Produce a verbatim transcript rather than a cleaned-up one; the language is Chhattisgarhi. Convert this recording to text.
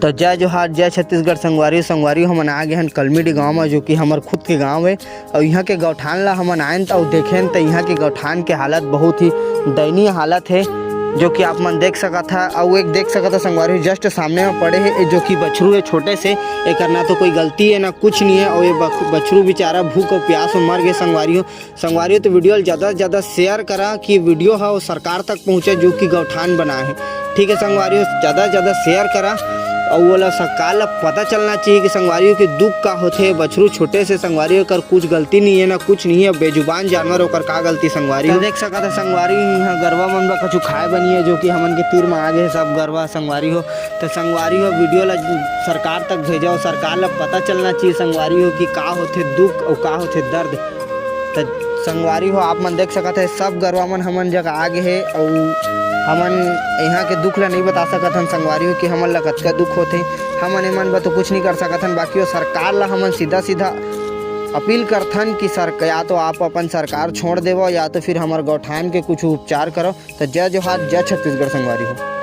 तो जय जोहार, जय छत्तीसगढ़ संगवारी। संगवारी, हमन आ गे हन कलमीडी गांव में, जो कि हमर खुद के गांव है। और यहाँ के गौठान ला हमन आयन त, और देखेन त यहाँ के गौठान के हालत बहुत ही दयनीय हालत है, जो कि आप मन देख सकत हा। और एक देख सकत हा संगवारी, जस्ट सामने में पड़े है, जो कि बछरू है छोटे से, एकर ना तो कोई गलती है ना कुछ नहीं है। और ये बख- बछरू बेचारा भूख और प्यास में मर गए संगवारी हो। संगवारी हो, तो वीडियो ला ज़्यादा से ज़्यादा शेयर करा कि वीडियो ह वो सरकार तक पहुँचे, जो कि गौठान बना है। ठीक है संगवारी हो, ज़्यादा से ज़्यादा शेयर करा और वो ला सरकार ला पता चलना चाहिए कि संगवारी हो कि दुख का होथे। बछरू छोटे से संगवारी हो, ओकर कुछ गलती नहीं है ना कुछ नहीं है, बेजुबान जानवर, ओकर का गलती संगवारी हो। तो देख सकत है संगवारी हो, यहाँ गरवा मन बर कुछ खाए बनी है, जो कि हमन के तीर में आ गए सब गरवा संगवारी हो। तो संगवारी हो, वीडियो ला सरकार तक भेजो, सरकार ला पता चलना चाहिए संगवारी हो कि का होथे दुख और का होथे दर्द। त संगवारी हो, आप मन देख सकत है, सब गरवा मन हमन जगह आ गे हे, अउ हमन यहाँ के दुख ला नहीं बता सकत हन संगवारी हो कि हमन ला कतका दुख होथे। हमन एमन बर तो कुछ नहीं कर सकत हन, बाकी वो सरकार ला हमन सीधा सीधा अपील करथन कि सर, या तो आप अपन सरकार छोड़ देवो, या तो फिर हमर गौठान के कुछ उपचार करो। तो जय जोहार, जय छत्तीसगढ़ संगवारी हो।